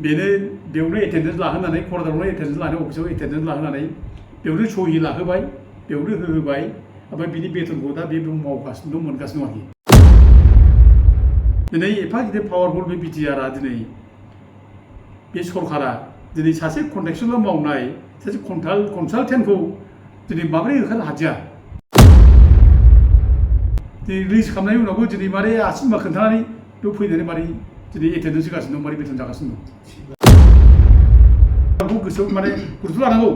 बेनो बेयावनो एटेन्डेन्स लाहोनानै क'क्राझारावनो एटेन्डेन्स लानानै अफिसाव एटेन्डेन्स लाहोनानै बेयावनो सहि लाहोबाय बेयावनो होबाय ओमफ्राय बिनि बेथनखौ दा बे मावगासिनो दं मोनगासिनो दं आरोखि दिनै एफा गिदिर पावारफुल बे बिटिआरआ दिनै बे सरकारा दिनै सासे कन्ट्रेक्सुवेल मावनाय सासे कनसालटेन्टखौ दिनै माबोरै होखारनो हादिया दिनै रिलिज खालामनायनि उनावबो दिनै मारै आसिमा खोन्थानानै बेयाव फैनानै मारै दिनै एटेन्डेन्स होगासिनो दं मारै बेथन जागासिनो दं गोसोआव माने गुरुत्व लानांगौ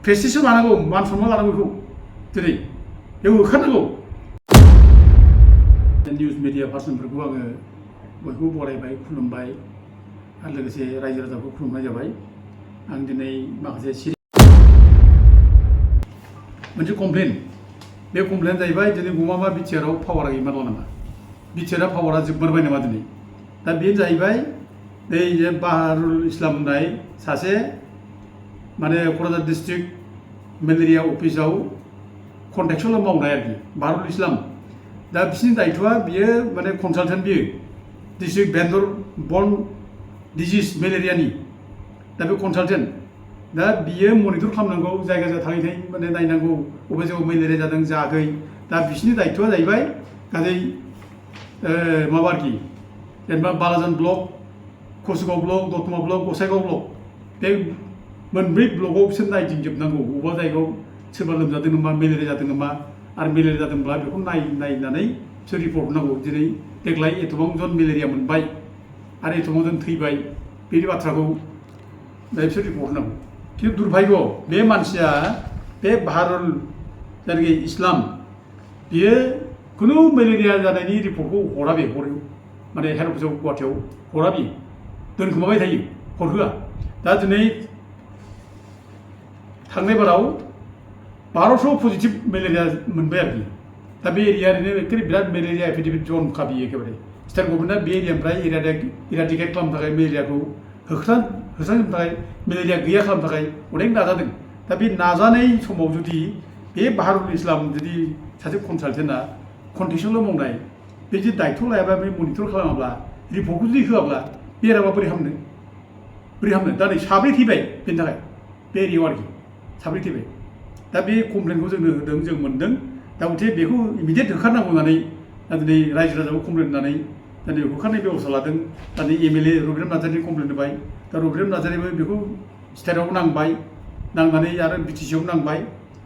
प्रेस्टिजआव लानांगौ मान सनमान लानांगौ बेखौ दिनै बेयाव होखारनांगौ निउज मिडिया पार्सनफोरखौ आङो बयखौबो बरायबाय खुलुमबाय आरो लोगोसे रायजो राजाखौ खुलुमनाय जाबाय आं दिनै माखासे मोनसे कमप्लेन बे कमप्लेना जाहैबाय दिनै गमामा बिटिआरआव पावारा गैमा दं नामा बिटिआरआ पावारा जोबमारबाय नामा दिनै दा बेनो जाहैबाय नै जे बाहारुल इस्लाम होननाय सासे माने क'क्राझार डिस्ट्रिक्ट मेलेरिया अफिसाव कन्ट्रेक्सुवेल मावनाय आरोखि बाहारुल इस्लाम दा बिसिनि दायथ'आ बियो माने कनसालटेन्ट बियो डिस्ट्रिक्ट भेन्डर बर्न डिजिज मेलेरियानि दा बे कनसालटेन्ट दा बियो मनिटर खालामनांगौ जायगा थाङै थाङै माने नायनांगौ बबे जायगायाव मेलेरिया जादों जायाखै दा बिसिनि दायथ'आ जाहैबाय गासै माबा आरोखि जेनेबा बालाजान ब्लक कसुगाव ब्लक दतमा ब्लक गसाइगाव ब्लक बे मोनब्रै ब्लकआव बिसोर नायदिंजोबनांगौ बबेबा जायगायाव सोरबा लोमजादों नामा मेलेरिया जादों नामा आरो मेलेरिया जादोंब्ला बेखौ नायनानै बिसोर रिपर्ट हरनांगौ दिनै देग्लाय एथबां जन मेलेरिया मोनबाय आरो एथबां जन थैबाय बे बाथ्राखौ बिसोर रिपर्ट हरनांगौ खिन्थु दुर्भाग्य बे मानसिया बे बाहारुल जायनाखि इस्लाम बियो खुनु मेलेरिया जानायनि रिपर्टखौ हरा बे हरो माने हेड अफिसाव गुवाहाटियाव हरा बे दोनखोमाबाय थायो हरहोआ दा दिनै थांनाय बाराव 1200 पजिटिभ मेलेरिया मोनबाय आरोखि दा बे एरिया ओरैनो एखेबारे बिराद मेलेरिया एपिडेमिक जनखा बियो एखेबारे स्टेट गभर्नमेन्टआ बे एरियानिफ्राय इराडिकेट खालामनो थाखाय मेलेरियाखौ होस्रांजोबनो थाखाय मेलेरिया गैया खालामनो थाखाय अनेक नाजादों दा बे नाजानाय समाव जुदि बे बाहारुल इस्लाम जुदि सासे कनसालटेन्टआ कन्ट्रेक्सुवेल मावनाय बे जुदि दायथ' लायाबा बे मनिटर खालामाब्ला रिपर्टखौ जुदि होआब्ला बेरामा बोरै हामनो दा नै साब्रै थैबाय बेनि थाखाय बे एरियायाव आरोखि साब्रै थैबाय दा बे कमप्लेनखौ जोंनो होदों जों मोनदों दा गथे बेखौ इमिडियेट होखारनांगौ होननानै दा दिनै रायजो राजाखौ कमप्लेन होनानै दा नै होखारनाय बेबस्था लादों दा नै एमएलए रबिराम नार्जारिनि कमप्लेन होबाय दा रबिराम नार्जारियाबो बेखौ स्टेटआव नांबाय नांनानै आरो बिटिसिआव नांबाय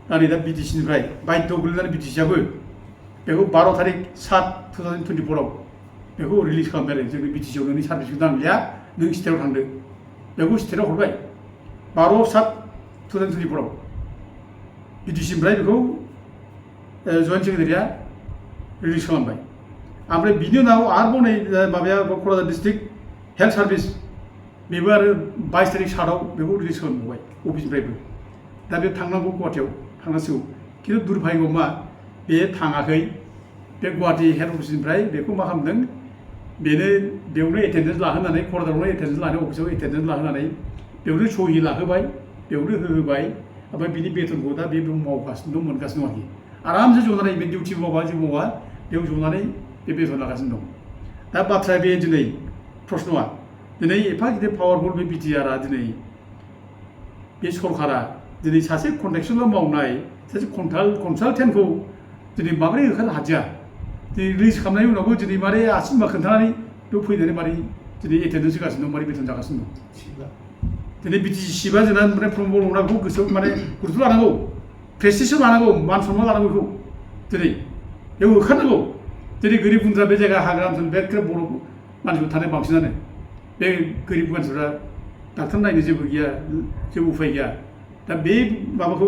दा नै दा बिटिसिनिफ्राय बाध्य गोलैनानै बिटिसिआबो बेखौ 12 तारिख 7/2024 बेखौ रिलिज खालामबाय आरो जोंनि बिटिसिआव नोंनि सार्भिसखौ नांलिया नों स्टेटआव थांदो बेखौ स्टेटआव हरबाय 12/7/2024 बिटिसिनिफ्राय बेखौ जइन्ट सेक्रेटारिया रिलिज खालामबाय ओमफ्राय बिनि उनाव आरोबाव नै माबाया क'क्राझार डिस्ट्रिक्ट हेल्थ सार्भिस बेबो आरो 22 तारिख 7आव बेखौ रिलिज खालामबावबाय अफिसनिफ्रायबो दा बे थांनांगौ गुवाहाटियाव थांनांसिगौ खिन्थु दुर्भाग्य मा बे थाङाखै बे गुवाहाटि हेड अफिसनिफ्राय बेखौ मा खालामदों बेनो बेयावनो एटेन्डेन्स लाहोनानै क'क्राझारावनो एटेन्डेन्स लानानै अफिसाव एटेन्डेन्स लाहोनानै बेयावनो सहि लाहोबाय बेयावनो होबाय ओमफ्राय बिनि बेथनखौ दा बे मावगासिनो दं मोनगासिनो दं आरोखि आरामसे जनानै बे डिउटि मावा जे मावा बेयाव जनानै बे बेथन लागासिनो दं दा बाथ्राया बे दिनै प्रश्नआ दिनै एफा गिदिर पावारफुल बे बिटिआरआ दिनै बे सरकारा दिनै सासे कन्ट्रेक्सुवेल मावनाय सासे कनसालटेन्टखौ दिनै माबोरै होखारनो हादिया दिनै रिलिज खालामनायनि उनावबो दिनै मारै आसिमा खोन्थानानै बेयाव फैनानै मारै दिनै एटेन्डेन्स होगासिनो दं मारै बेथन जागासिनो दं दिनै बिटिसि सिबा जोंना ओमफ्राय प्रमल हमना बेखौ गोसोआव माने गुरुत्व लानांगौ प्रेस्टिजआव लानांगौ मान सनमान लानांगौ बेखौ दिनै बेयाव होखारनांगौ दिनै गोरिब गुन्द्रा बे जायगा हाग्रा ओनसोल बे बर' मानसिफोर थानाय बांसिनानो बे गोरिब मानसिफ्रा डाक्टार नायनो जेबो गैया जेबो उफाय गैया दा बे माबाखौ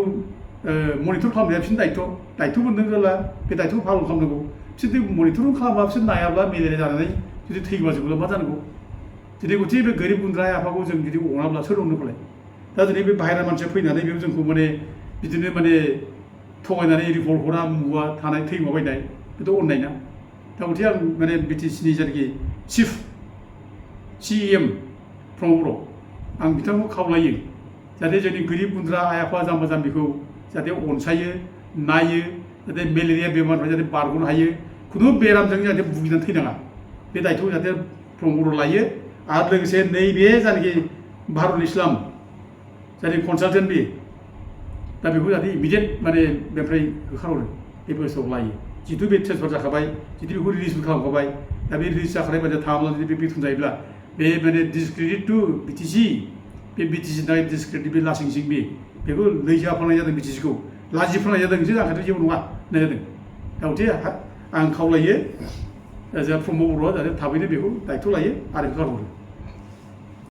मनिटर खालामनाया बिसोरनि दायथ' मोनदों जेब्ला बे दायथ'खौ फालन खालामनांगौ बिसोर मनिटर खालामा बिसोर नायाब्ला मेलेरिया जानानै जुदि थैबाजोबोब्ला मा जानांगौ दिनै गथे बे गोरिब गुन्द्रा आफाखौ जों जुदि अनाब्ला सोर अननो फालाय दा दिनै बे बाहेरा मानसिया फैनानै बेयाव जोंखौ माने बिदिनो माने थगायनानै रिपर्ट हरा मुवा थानाय थैमाबायनाय बेथ' अननाय ना दा गथे आं माने बिटिसिनि जायनाखि चिफ CEM प्रमद बर' आं बिथांखौ खावलायो जाहाथे जोंनि गोरिब गुन्द्रा आइ आफा जाम्बा जाम्बिखौ जाहाथे अनसायो नायो जाहाथे मेलेरिया बेमारनिफ्राय जाहाथे बारग'नो हायो खुनु बेरामजों जाहाथे भुगिनानै थैनाङा बे दायथ'खौ जाहाथे प्रमद बर' लायो आरो लोगोसे नैबे जायनाखि भारत इस्लाम जायनि कनसालटेन्ट बि दा बेखौ जाहाथे इमिडियेट माने बेनिफ्राय होखारहरो बे बुस्थुखौ लायो जितु बे ट्रेन्सफार जाखाबाय जितु बेखौ रिलिजबो खालामखाबाय दा बे रिलिज जाखानाय बायदि थाङाब्ला जुदि बे बेथन जायोब्ला बे माने डिसक्रेडिट टु बिटिसि बे बिटिसि नि डिसक्रेडिट बे लासिं सिं बेखौ लैजाफानाय जादों बिटिसिखौ लाजिफानाय जादों जे आंखाथ' जेबो नङा होननाय जादों दा गथे आं खावलायो जोंहा प्रमद बर'आ जाहाथे थाबैनो बेखौ दायथ' लायो आरो होखारहरो